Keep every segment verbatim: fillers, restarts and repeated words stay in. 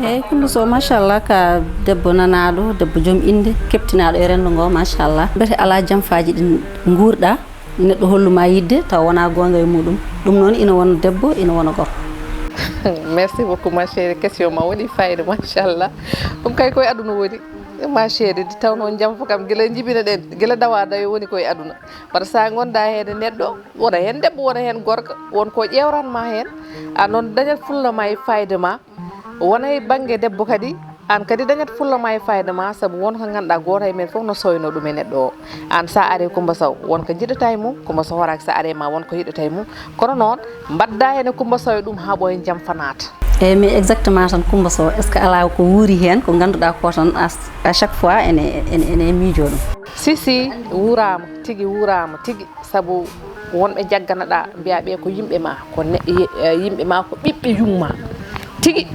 Eeyi, Coumba Sow, machallah, ka debbo nanaaɗo, debbo joom innde, keɓtinaaɗo e renndo ngo, machallah. Mbete alaa jamfaaji ɗi nguurɗaa, neɗɗo holluma yiɗde, tawa wonaa goonga e muɗum. Ɗum noon ina wona debbo, ina wona gorko. Merci beaucoup, ma chérie. Question ma waɗi fayida, machallah. Ɗum kay koye aduna woni, ma chérie. Nde tawnoo jamfa kam, gila njibina ɗen, gila dawa dayo woni koye aduna. Par ce que ngonda heen e neɗɗo, wona heen debbo, wona heen gorko, won ko ƴeewranma heen. A noon dañat fulla ma e fayida ma. Wona e bannge debbo kadi, aan kadi dañat fulla ma e fayida ma, sabu won ko ngannduɗaa gooto e men fof no sooynoo ɗum e neɗɗo o. Aan so a arii Coumba Sow, won ko njiɗataa e mum, Coumba Sow horaaki so a arii ma won ko yiɗataa e mum. Kono noon, mbaɗda heen e Coumba Sow e ɗum haa ɓooya jamfa naata. Eeyi, mais exactement tan, Coumba Sow, est ce que alaa ko wuuri heen ko ngannduɗaa ko tan, à à chaque fois ene ene ene miijoo ɗum? Si si, wuuraama tigi, wuuraama tigi. Sabu wonɓe jagganaɗaa, mbiyaa ɓee ko yimɓe ma, ko ne- ye- eh, yimɓe ma, ko ɓiɓɓe yumma tigi.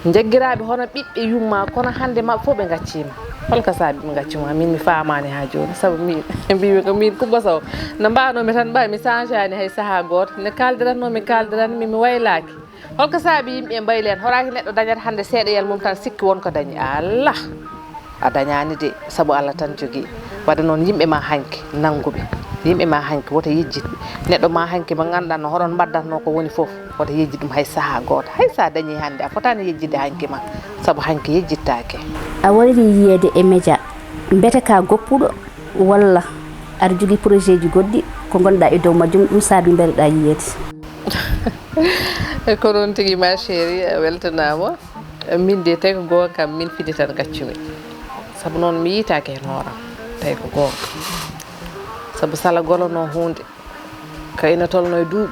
Jaggiraaɓe hono ɓiɓɓe yumma, kono hannde maɓɓe fof ɓe ngacciima. Hol ko saabi ɓe ngacciima? Min mi faamaani haa jooni, sabu min mbiimi ko min Coumba Sow. No mbaanoomi tan, mbaɗ mi changeaani hay sahaa gooto. Ne kaaldiratnoo mi kaaldiranmi, mi waylaaki. Hol ko saabi yimɓe mbayli en? Horaaki neɗɗo dañata hannde seeɗayel mum tan sikki won ko dañi. Allah! A dañaani de, sabu Allah tan jogii. Waɗde noon, yimɓe ma hanki nannguɓe, yimɓe ma hanki woto yejjit ɓe. Neɗɗo ma hanki mo ngannduɗaa no hoɗon mbaɗdatnoo ko woni fof, woto yejjit ɗum hay sahaa gooto. Hay so a dañii hannde, a fotaani yejjitde hanki ma, sabu hanki yejjittaake. A waririi yiyeede e media, mbete ka goppuɗo walla aɗa jogii projet ji goɗɗi ko ngonɗaa e dow majjum, ɗum saabi mbereɗaa yiyeede? Ko noon tigi, ma chérie, a weltanaama. Min de, tawi ko goonga kam, min fini tan gaccumi. Sabu noon mi yiytaake heen hooram, tawi ko goonga. Sabu so a golano huunde, ka ina tolno e duuɓi,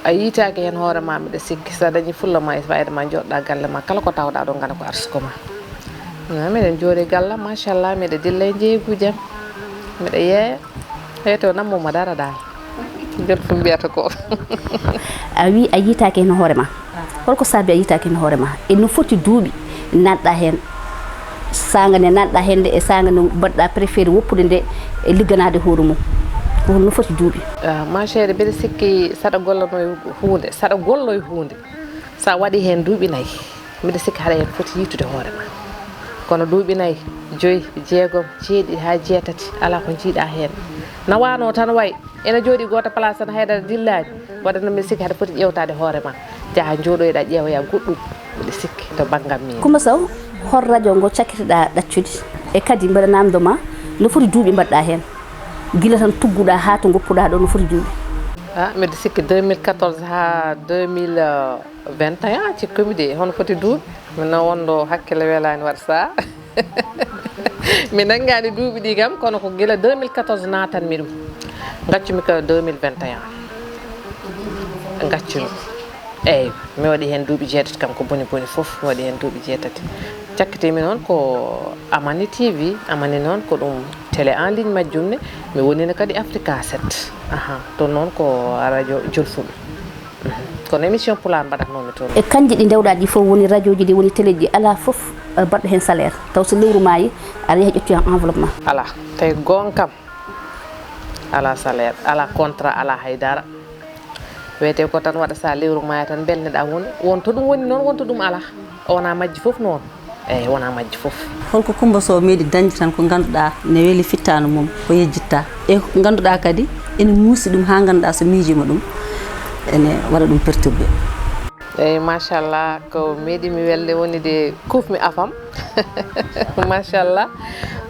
a yiytaake heen hoore ma, miɗa sikki so a dañii fulla ma e fayida ma, njooɗoɗaa galle ma, kala ko tawɗaa ɗo, ngana ko arsuko ma. Ah, miɗen jooɗi galle am, machallah, miɗa dilla e njeeyguuji am, miɗa yeeya. Eyi to, nammoo ma dara daal. Jolfo mbiyata ko. A wi a yiytaake heen hoore ma. Hol ko saabi a yiytaake heen hoore ma? E no foti duuɓi naatɗaa heen, saanga nde naatɗaa heen nde e saanga nde mbaɗɗaa préféré woppude nde e ligganaade hoore mum? Ko hol no foti duuɓi? Ah, ma chérie, mbiɗa sikki saɗa gollano e huunde, saɗa gollo e huunde, so a waɗii heen duuɓi nayi, mbiɗa sikki haɗa heen foti yiytude hoore ma. Kono duuɓi nayi, joyi, jeegom, jeeɗiɗi haa jeetati, alaa ko njiiɗaa heen. Na waanoo tan wayi, ena jooɗii gooto place tan, haydara dillaani. Waɗa noon, mbiɗa sikki haɗa foti ƴeewtaade hoore ma, njaha njooɗoyɗaa, ƴeewoyaa goɗɗum, mbiɗa sikki, to banngam miin. Coumba Sow, hol radio ngo cakkitiɗaa ɗaccude? E kadi mbeɗa naamndo ma, no foti duuɓi mbaɗɗaa heen? Gila tan tugguɗaa haa to ngoppuɗaa ɗo, no foti duuɓi? Ah, mbiɗa sikki deux mille quatorze haa deux mille vingt et un, cikkumi de, hono foti duuɓi. Mi noon wonɗo hakkille welaani waɗ saa. Mi nanngaani duuɓi ɗi kam, kono ko gila deux mille quatorze naatanmi ɗum. Ngaccumi ko deux mille vingt et un. Ngaccumi. Eeyi, mi waɗi heen duuɓi jeetati kam, ko boni boni fof, mi waɗi heen duuɓi jeetati. Cakkitiimi noon ko Amani T V, Amani noon ko ɗum télé en ligne majjum ne, mi wonino kadi Africa sept. Aha, toon noon ko radio Jolfuɓe. Mhm. Kono émission Pulaar mbaɗatnoomi toon. E kañji ɗi ndewɗaa ɗi fof woni radiooji ɗi, woni téléji ɗi, alaa fof, eh, baɗɗo heen salaire. Taw so lewru maayi, aɗa yaha ƴettoya enveloppe ma. Alaa, tawi goonga kam, alaa salaire, alaa contrat, alaa hay dara. Wiyetee ko tan waɗa so lewru maaya tan mbelneɗaa woni. Won to ɗum woni noon, won to ɗum alaa. O wonaa majji fof noon. Eeyi, wonaa majji fof. Hol ko Coumba Sow meeɗi dañde tan ko ngannduɗaa ne weli fittaandu mum, ko yejjittaa? E ko ngannduɗaa kadi ene muusi ɗum haa ngannduɗaa so miijiima ɗum ene waɗa ɗum perturbé? Eeyi, machallah, ko meeɗi mi welde woni de kuufmi afam. Machallah.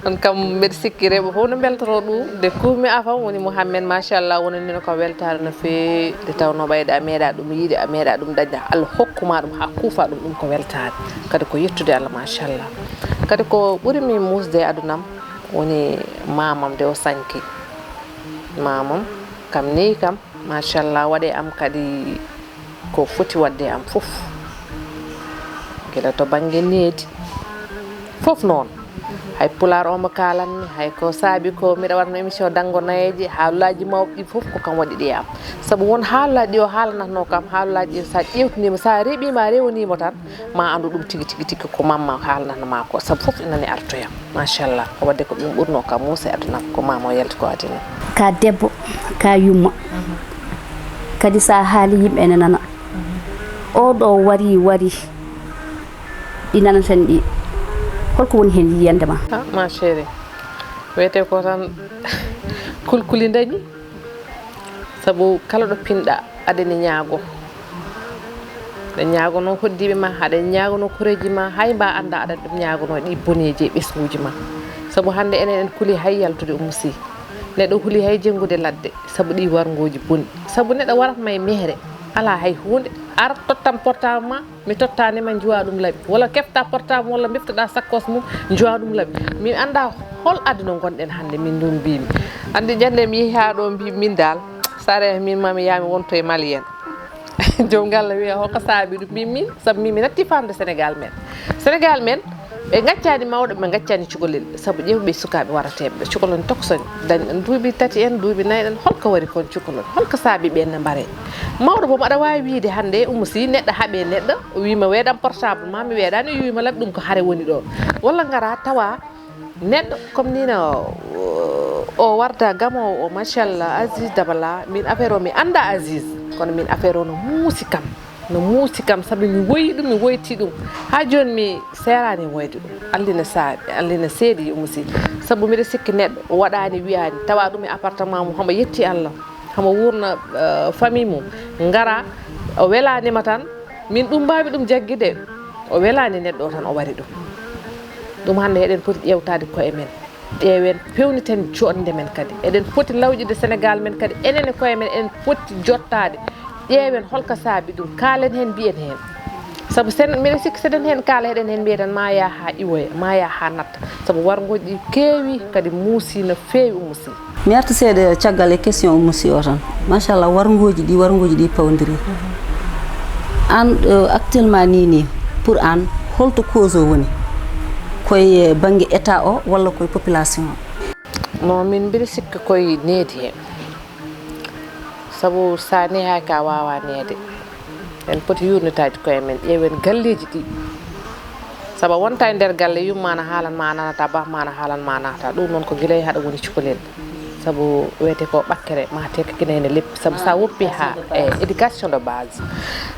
On kam mbeɗa sikki rewɓe fof no mbeltoto ɗum. De kuufmi afam woni Mouhamed, machallah, wonanino ko weltaare no feewi. De tawno ɓayde a meeɗa ɗum yiide, a meeɗa ɗum dañde, Allah hokkuma ɗum haa kuufa ɗum, ɗum ko weltaare. Kadi ko yettude Allah, machallah. Kadi ko ɓuri mi muusde e adunam woni mamam de o sanki. Mamam kam neyi kam, machallah, waɗe am kadi ko foti waɗde e am fof, gila to bannge needi fof noon. Hay Pulaar o mo kaalanmi, hay ko saabi ko mbiɗa waɗno émission Danngo Nayeeje, haalaaji mawɗi ɗi fof ko kam waɗi ɗi e am. Sabu won haalaaji ɗi o haalanatnoo kam, haalaaji ɗi so a ƴeewtiniima, so a reɓiima, a rewaniima tan, ma anndu ɗum tigi, tigi, tigi ko mamma haalanatnoo ma ko, sabu fof ina ne artoya. Machallah, ko waɗde ko ɗum ɓurnoo kam muusa e aduna am, ko mamma o yalti ko adina. Ka debbo, ka yumma. Kadi so a haali, yimɓe ene nana. Oɗo wari, wari. Ɗi nanaten ɗi, holko woni heen yiyannde ma? Ah, ma chérie, wiyetee ko tan kulkuli dañi. Sabu kala ɗo pinɗa aɗa ene ñaago. Aɗa ñaagonoo hoɗdiiɓe ma, aɗa ñaagonoo koreeji ma, hay mba annda aɗa ɗum ñaagonoo ɗi boneeji e ɓesnguuji ma. Sabu hannde enen en kuli hay yaltude Oumou Sy. Neɗɗo huli hay jenngude ladde sabu ɗi warngooji boni. Sabu neɗɗo warat ma e mehre, alaa hay huunde. Ar tottam portable ma, mi tottaani ma njuwa ɗum laɓi. Walla kefta portable walla mbeftoɗa sakkos mum njuwa ɗum laɓi. Mi annda hol aduna ngonɗen hannde min ɗum mbimi. Anndi ñande mi yehi haa ɗo mbimi min dal, sare min mami yami wonto e malien. Joom galle wiya hoko saabi ɗum min min sabu min mi natti famde Sénégal men. Sénégal men ɓe gaccani mawɗo ɓe gaccani cukalel sabu ƴeew ɓe sukaaɓe warateɓe ɗo cukalon tokson dañɗon duuɓi tati en duuɓi nayi ɗen holko wari kon cukalon holko saabi ɓen ne mbare. Mawɗo boom aɗa wawi wiide hannde Oumou Sy neɗɗo haaɓe neɗɗo o wima weeɗan portable ma mi weeɗani o wiwima laɓi ɗum ko hare woni ɗon walla gara tawa neɗɗo comme nina o warda gamowo o machallah Aziz Dabala min affaire o mi anda Aziz kono min affaire o no muusi kam no muusi kam sabu mi woyi ɗum mi woyti ɗum ha joni mi serani woyde ɗum allina saabi allina seedi Oumou Sy sabu mbiɗa sikki neɗɗo o waɗani wiyani tawa ɗum e appartement mum homo yetti Allah homo wurna famille mum gara o welanima tan min ɗum mbawi ɗum jagguide o welani neɗɗo o tan o wari ɗum ɗum hande eɗen poti ƴewtade koye men ƴeewen pewniten joɗde men kadi eɗen poti lawƴude Sénégal men kadi enen e koye men eɗen poti jottade ƴeewen holko saabi ɗum kaalen hen mbiyen hen sabu sen mbiɗa sikki seɗen hen kaala eɗen hen mbiye tan ma yaa ha iwoya ma yaa ha natta sabu warngoji ɗi keewi kadi muusi no feewi Oumou Sy. Mi arta seeɗa caggal e question Oumou Sy o tan machallah warngoji ɗi warngoji ɗi pawdiri an actuellement ni ni pour an holto cause o woni koye banggue état o walla koye population o non min mbiɗa sikka koye needi he sabu sa nehaki a wawa neede en poti yurnitaji koye men ƴeewen galleji ɗi sabu a wonta e nder galle yumma na haalan ma a nanata bah ma na haalan ma a nanata ɗum noon ko guilay haɗa woni cukalel sabu wiyete ko ɓakkere ma teka kina ene leppi sabu sa woppi ha e éducation de base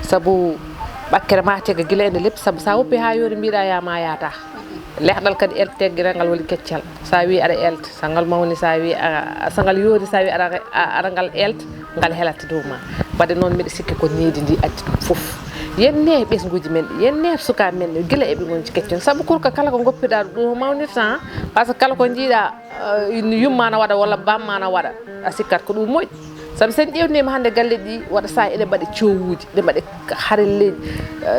sabu ɓakkere ma teka guila ene leppi sabu sa woppi ha yori mbiɗa yama yata lehɗal kadi elte guiral ngal woni keccal sa wi aɗa elte so ngal mawni sa wi so ngal yori sa wi aɗa ngal elte ngal helata dow ma wadde noon mbiɗa sikki ko needi ndi addi ɗum foof yenne ɓesguji men ɗi yenne sukaɓe men ɗi guila eɓe gonji keccon saabu kurka kala ko goppiɗa ɗum ɗum mawnirta par ce que kala ko jiiɗa yumma na waɗa walla bamma na waɗa a sikkat ko ɗum moƴƴi saabu sen ƴewnima hande galle ɗi waɗa sa eɗe mbaɗa cowuji ɗe mbaɗa harelleji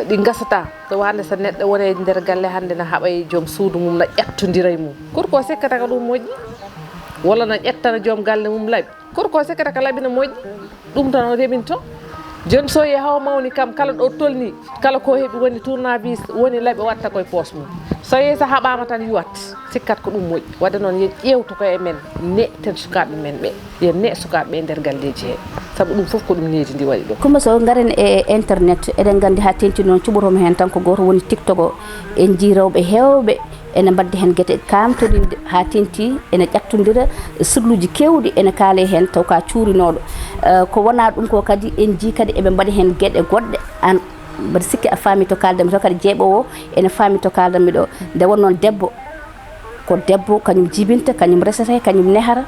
ɗi gasata to wande so neɗɗo wone nder galle hande na haɓay joom suudu mum na ƴettodira e mum gorko o sekkata ko ɗum moƴƴi walla na ƴettana joom galle mum laaɓi gorko o sekkata ko laaɓi na moƴƴi ɗum tan o reminto joni so yehi haw mawni kam kala ɗo tolni kala ko heɓi woni tournavis woni laaɓi o watta koye poos mum so yehi so haɓama tan yuwat sikkat ko ɗum moƴƴi wadde noon yo ƴewto ko e men neɗten sukaɓe men ɓe yen ne sukaɓe ɓe nder galleji he saabu ɗum foof ko ɗum needi ndi waɗi ɗum Coumba Sow garen e internet eɗen gandi ha tenti noon cuɓotomo hen tan ko goto woni tiktok o en jii rewɓe hewɓe ene mbadda hen gueɗe kamtorinde ha tenti ene ƴattodira sirluji kewɗi ene kaale hen taw ka cuurinoɗo ko wona ɗum ko kadi en jii kadi eɓe mbaɗa hen gueɗe goɗɗe an mbaɗa sikki a faami to kaldanmi to kadi jeeɓowo o ene faami to kaldanmi ɗo nde won noon debbo ko debbo kañum jibinta kañum resata kañum nehata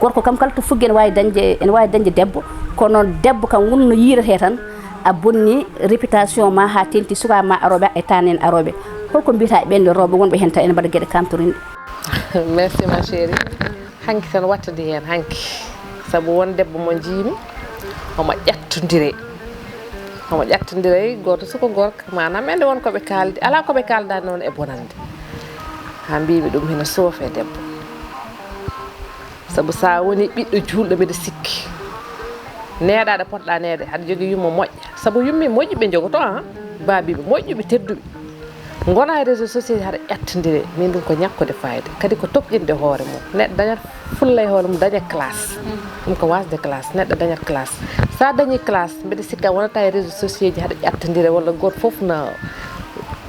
gorko kam kala to fuggi ene wawi dañde ene wawi dañde debbo kono noon debbo kam wonno yiirete tan a bonni réputation ma ha tenti sukaɓe ma aroɓe e tanen aroɓe holko mbiyata e ɓen rewɓe wonɓe hen tan ene mbaɗa gueɗe kamtorinɗe merci ma chérie hanki tan wattadi hen hanki saabu won debbo mo jiimi omo ƴattodire omo ƴattodire goto suko gorko manam ende won koɓe kaldi ala koɓe kaldani noon e bonande ha mbimi ɗum hino soofe debbo saabu sa woni ɓiɗɗo julɗo mbiɗa sikki neeɗaɗo poɗɗa neede haɗa jogui yumma moƴƴa saabu yummi moƴƴi ɓe jogoto a baabiɓe moƴƴuɓe tedduɓe gona e réseau sociaux haɗa ƴattodire min ɗum ko ñakkude fayida kadi ko toɓƴinde hoore mum neɗɗo dañat fulla e hoore mum daña classe ɗum ko wasde classe neɗɗo dañat classe sa dañi classe mbiɗa sikka wonata e réseau sociaux ji haɗa ƴattodire walla goto foof na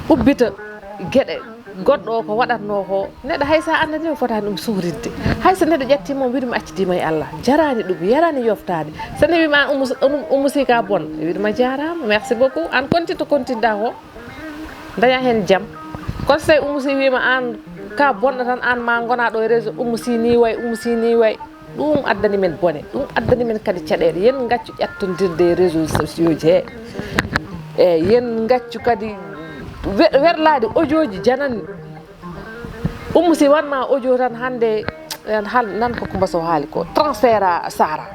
ubbita gueɗe goɗɗo o ko waɗatno ko neɗɗo hay sa andani o fotani ɗum suhridde hay so neɗɗo ƴattima o wiɗum accidi ma e allah jarani ɗum yarani yoftade so nde wima an Oumou Sy ka bon wiɗuma jarama merci beaucoup an kontinto kontinɗa ko Daña heen jam. Kono so tawii Oumou Sy wiima aan ka bonɗo tan, aan ma ngonaa ɗo e réseau, Oumou Sy ni way, Oumou Sy ni way. Ɗum addani men bone, ɗum addani men kadi caɗeele. Yen ngaccu ƴettondirde e réseau sociaux ji he. E yen ngaccu kadi we-, werlaade audio ji jananni. Oumou Sy wanma audio tan hannde, en hal nan ko Coumba Sow haali ko. Transfert a Sara.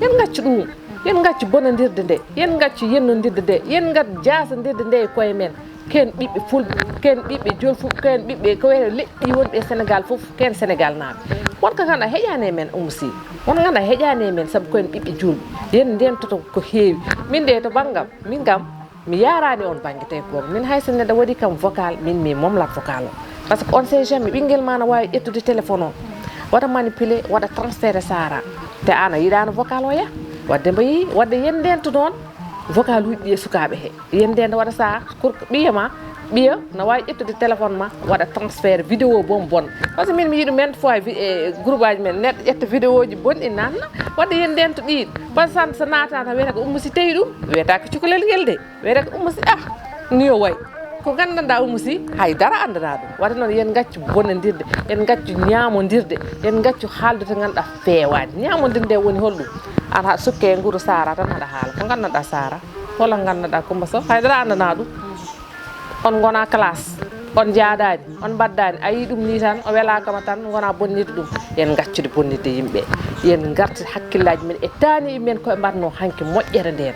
Yen ngaccu ɗum. Yen ngaccu bonondirde nde. Yen ngaccu yennondirde nde. Yen ngaccu jaasondirde nde e koye men. Ken ɓiɓɓe Fulɓe, ken ɓiɓɓe Jolfuɓe, ken ɓiɓɓe ko wiyetee leƴƴi wonɓe e Sénégal fof, ken Sénégal naaɓe. Won ko ngannduɗaa heƴaani e men Oumou Sy. Won ngannduɗaa heƴaani e men sabu ko en ɓiɓɓe juulɓe. Yen ndeentoto ko heewi. Min de to banngam, min kam, mi yaaraani on bannge tawi ko min hay so neɗɗo waɗi kam vocal, min mi momlat vocal o. Parce que on sait jamais, ɓinngel ma na waawi ƴettude téléphone o, waɗa manipuler, waɗa transféré Sara. Te aan a yiɗaano vocal o yah. Waɗde mbo yehi, waɗde yen ndeento noon vocal uji ɗi e sukaaɓe he. Yen ndeento waɗa Sara, pour que ɓiya ma, ɓiya na waawi ƴettude téléphone ma, waɗa transfert vidéo bon bon. Parce que min mi yiɗi maintes fois vi-, e groupe aji men, neɗɗo ƴetta vidéo ji bonɗi nanna, waɗde yen ndeento ɗiin. Parce que so, so naata tan wiyata ko Oumou Sy tawi ɗum, wiyata ko cukalel ngel de. Wiyata ko Oumou Sy, ah, ni o way. Ko nganndanɗaa Oumou Sy, hay dara anndanaa ɗum. Waɗde noon, yen ngaccu bonondirde, yen ngaccu ñaamondirde, yen ngaccu haalde to ngannduɗaa feewaani. Ñaamondirde nde woni holɗum? Aan haɗa sukke e nguru Sara tan haɗa haala. Ko nganndanɗaa Sara? Hol nganndanɗaa Coumba Sow? Hay dara anndanaa ɗum. On ngonaa classe, on njaadaani, on mbaddaani. A yii ɗum ni tan, o welaaka ma tan, ngonaa bonnitde ɗum. Yen ngaccude bonnitde yimɓe. Yen ngartir hakkillaaji men e taaniiɓe men ko ɓe mbaɗnoo hanki moƴƴere ndeen.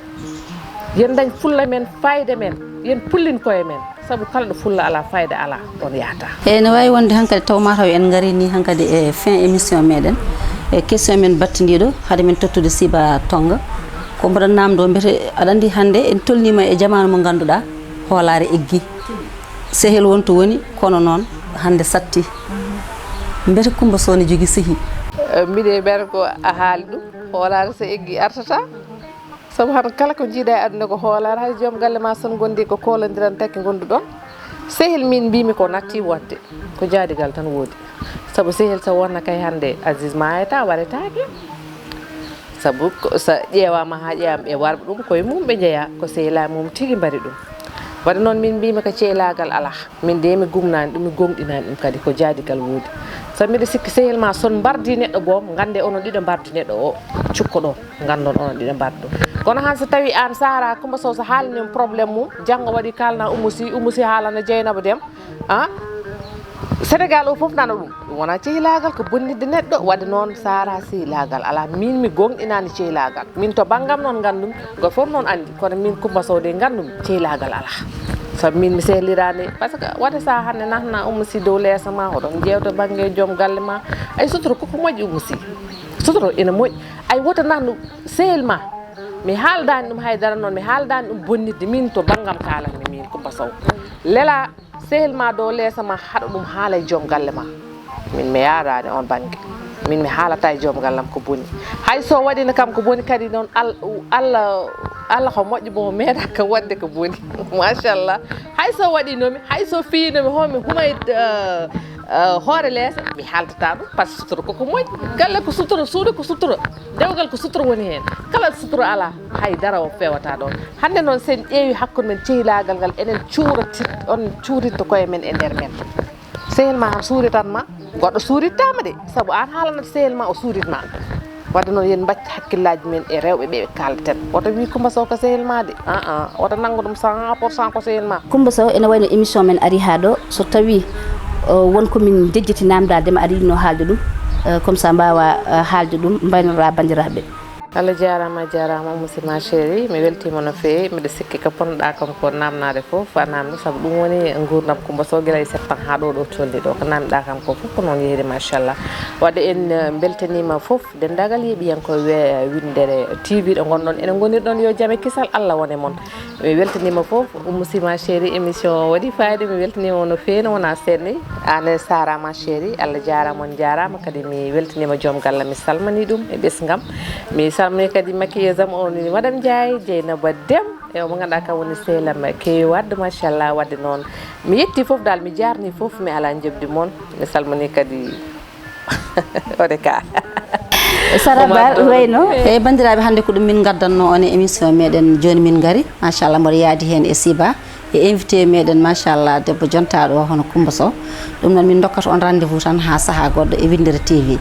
Yen ndañ fulla men, fayda men, yen pullin koye men, sabu kala ɗo fulla alaa, fayda alaa, ɗoon yahata. Eey, ne waawi wonde hankadi taw mataw en ngarii nii hankadi e fin émission meɗen. E question men battindiiɗo, hade men tottude Siba Tonga. Ko mboɗon naamndoo, mbete aɗa anndi hannde en tolniima e jamaanu mo ngannduɗaa hoolaare eggi. Sehil won to woni, kono noon hannde satti. Mbete Coumba Sow ne jogii sehil? Eh, mbiɗe mbiyata ko a haali ɗum, hoolaare so eggi artata. Sabu hannde kala ko njiiɗa e aduna ko hoolaare, hay joom galle ma so on ngondi ko koolondiral taki ngonduɗon. Sehil min mbimi ko natti wonde, ko jaadigal tan woodi. Sabu sehil so wonna kay hannde Aziz maayata, waretaake. Sabu ko, so ƴeewama haa ƴeewama ɓe warɓe ɗum koye mum ɓe njeeya, ko sehilaaɓe mum tigi mbari ɗum. Waɗde noon min mbimi ko ceylaagal alaa. Min de mi gumnaani ɗum, mi gomɗinaani ɗum kadi ko jaadigal woodi. Sabu mbiɗa sikki sehil ma so on mbardi neɗɗo boom, ngannde onon ɗiɗo mbardi neɗɗo o, cukko ɗo, nganndon onon ɗiɗo mbardi ɗum. Kono han so tawi aan Sara Coumba Sow so haalani on problème mum, janngo waɗi kaalna Oumou Sy, Oumou Sy haalana Dieynaba Dem, ah, Sénégal o fof nana ɗum. Ɗum wona ceylaagal, ko bonnitde neɗɗo, waɗde noon Sara ceylaagal alaa. Min mi gomɗinaani ceylaagal. Min to banngam noon nganndumi, gooto fof noon anndi. Kono min Coumba Sow de nganndumi ceylaagal alaa. Sabu min mi sehliraani, parce que waɗde so a hannde naatna Oumou Sy dow leeso ma, oɗon njeewta bannge joom galle ma. Ay sutura koko moƴƴi Oumou Sy. Sutura ina moƴƴi. Ay woto naatnu sehil ma. Mi haaldaani ɗum hay dara noon, mi haaldaani ɗum bonnitde min to banngam kaalatmi min Coumba Sow. Lela sehil ma dow leeso ma, haɗa ɗum haala e joom galle ma. Min mi yaaraani on bannge. Min mi haalata e joom gallam ko boni. Hay so waɗino kam ko boni kadi noon, Al-, Allah, Allah ko moƴƴo, mo meeɗa kam waɗde ko boni. Machallah. Hay so waɗinomi, hay so fiyinomi, homi humay, eh, eh, hoore leeso, mi haaldata ɗum, par ce que sutura koko moƴƴi. Galle ko sutura, suudu ko sutura. Dewgal ko sutura woni heen. Kala sutura alaa, hay dara o feewata ɗoon. Hannde noon, so en ƴeewi hakkunde men, ceylaagal ngal, enen cuuratir-, on cuurirta koye men e nder men. Sehil ma han suuritan ma, goɗɗo suurittaama de, sabu aan haalanat sehil ma, o suurit ma. Waɗde noon, yen mbacc hakkillaaji men e rewɓe ɓe kaaldaten. Woto wii Coumba Sow ko sehil ma de. Ah, ah, woto nanngu ɗum cent pour cent ko sehil ma. Coumba Sow, ene wayno émission men ari haa ɗo. So tawii, o, won ko min njejjiti naamndaade ma, aɗa yiɗno haalde ɗum, eh, comme ça mbaawa, eh, haalde ɗum, mbaynora banndiraaɓe. Allah jaaraama, a jaaraama, Oumou Sy ma chérie, mi weltiima no feewi. Mbiɗa sikki ko potnoɗaa kam ko naamnaade fof, a naamni, sabu ɗum woni nguurndam Coumba Sow gila e septan haa ɗo, ɗo tolni ɗo. Ko naamnoɗaa kam ko fof ko noon yehri, machallah. Waɗde en, eh, mbeltaniima fof, denndaangal yeeɓiyankooɓe, eh, winndere T V ɗo ngonɗon, ene ngonirɗon, yo jam e kisal Allah wone mon. Mi weltaniima fof, Oumou Sy ma chérie, émission o waɗi fayida, mi weltaniima no feewi, no wona seeɗa ni. Aan e Sara ma chérie, Allah jaaraama, on njaaraama. Kadi mi weltaniima joom galle, mi salmini ɗum e ɓesngam. Mi salmini kadi maquilleuse am, on woni Madame Ndiaye, Dieynaba Dem, e mo ngannduɗaa kam woni sehil am Kewi Wade, machallah, waɗde noon. Mi yetti fof dal, mi jaarni fof, mi alaa njoɓdi mon. Mi salmini kadi Ode ka. Sara Ba, wayno. Eyi, banndiraaɓe, hannde ko ɗum min ngaddanno on e émission meɗen Jooni Min Ngari. Machallah, mboɗo yaadi heen e Siba. E invité meɗen, machallah, debbo jontaɗo o, hono Coumba Sow. Ɗum noon, min dokkata on rendez-vous tan ha saaha goɗɗo e Winndere T V.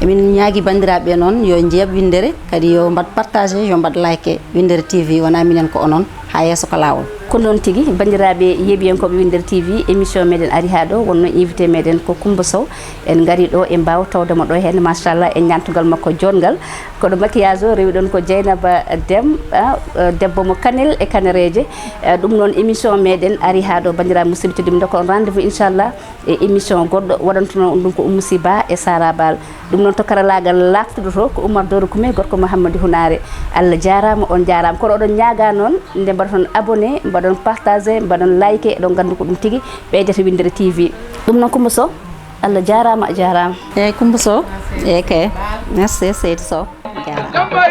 Emin ñaagi banndiraaɓe noon yo njeeɓ Winndere, kadi yo mbaɗ partagé, yo mbaɗ like. Winndere T V wona minen, ko onon. Ha yeeso ko laawol. Ko noon tigi, banndiraaɓe yeeɓiyankooɓe Winndere T V, émission meɗen ari ha ɗo, wonno invité meɗen ko Coumba Sow. En ngari ɗo, en mbaawa tawde mo ɗo heen, machallah, e ñaantugal makko joɗngal. Koɗo maquillage o rewi ɗon ko Dieynaba Dem, ah, eh, debbo mo kanel e kanereeje. Eh, ɗum noon, émission meɗen ari ha ɗo, banndiraaɓe musidɓe tedduɓe, ndoka on rendez-vous, inchallah, e émission goɗɗo. Waɗantuno on ɗum ko Oumou Sy Ba e Sara Bal. Ɗum noon, to karalaagal laaɓtuɗo to ko Oumar Doro Koumé, gorko Mouhamadou Hunaare. Allah jaaraama, on jaaraama. Kono oɗon ñaaga noon, nde mbaɗaton abonné, mbaɗon partagé, mbaɗon like, eɗon nganndu ko ɗum tigi ɓeydata Winndere T V. Ɗum noon, Coumba Sow, Allah jaaraama, a jaaraama. Eyyi, Coumba Sow. Eyyi kay. Merci, Seydi Sow. Jaaraama.